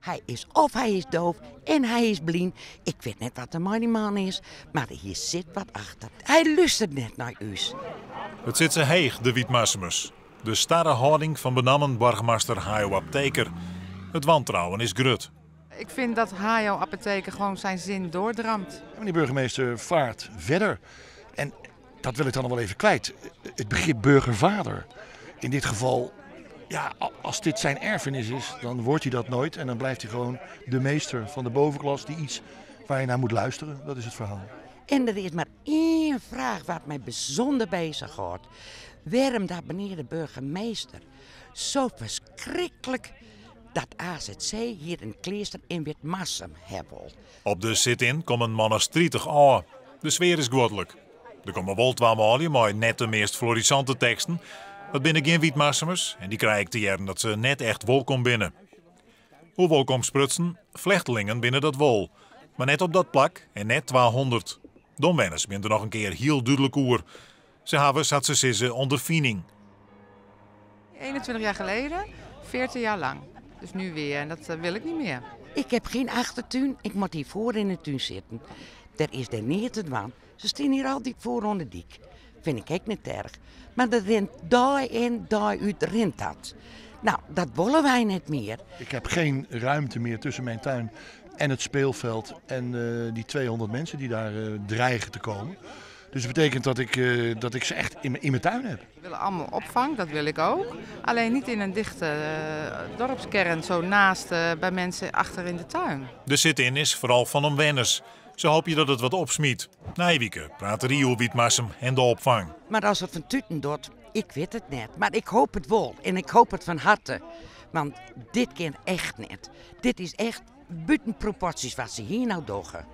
Hy is of hy is doof en hy is blyn. Ik wit net wat der mei dy man is, mar hier sit wat achter. Hy lústeret net nei ús. It sit se heech, de Wytmarsumers. De starre hâlding fan benammen boargemaster Hayo Apotheker. It wantrouwen is grut. Ik vind dat Hayo Apotheker gewoon zijn zin doordramt. Meneer burgemeester vaart verder. En dat wil ik dan nog wel even kwijt. Het begrip burgervader. In dit geval, ja, als dit zijn erfenis is, dan wordt hij dat nooit. En dan blijft hij gewoon de meester van de bovenklas die iets waar je naar moet luisteren. Dat is het verhaal. En er is maar één vraag wat mij bijzonder bezighoudt. Waarom dat meneer de burgemeester zo verschrikkelijk dat AZC hier in Kleaster in Witmarsum hebben wil. Op de sit-in komme in man as 30 ôf. De sfear is guodlik. Der komme wol twa manlju mei net de meast florissante teksten. Dat binne gjin Wytmarsumers en dy krije ek te hearren dat se net echt wolkom binne. Oer wolkom sprutsen, flechtelingen binne dat wol. Mar net op dat plak en net 200. De omwenners binne der noch in kear hiel dúdlik oer. Se hawwe, sa't se sizze, ûnderfining. 21 jaar geleden, 14 jaar lang. Dus nu weer en dat wil ik niet meer. Ik heb geen achtertuin, ik moet hier voor in de tuin zitten. Der is der neat te dwaan. Se stean hier altyd foar oan de dyk. Fyn ik ek net erch. Mar der rint dei yn, dei út rint dat. Nou, dat wolle wy net mear. Ik heb geen ruimte meer tussen mijn tuin en het speelveld en die 200 mensen die daar dreigen te komen. Dus dat betekent dat ik ze echt in mijn tuin heb. We willen allemaal opvang, dat wil ik ook. Alleen niet in een dichte dorpskern, zo naast bij mensen achter in de tuin. De sit-in is foaral fan omwenners. Se hoopje dat it wat opsmyt. Nije wike praat de rie oer Wytmarsum en de opfang. Mar as it fertuten docht, ik wit it net. Mar ik hoopje it wol en ik hoopje it fan herte. Want dit kin echt net. Dit is echt bûten proporsjes wat se hjir no dogge.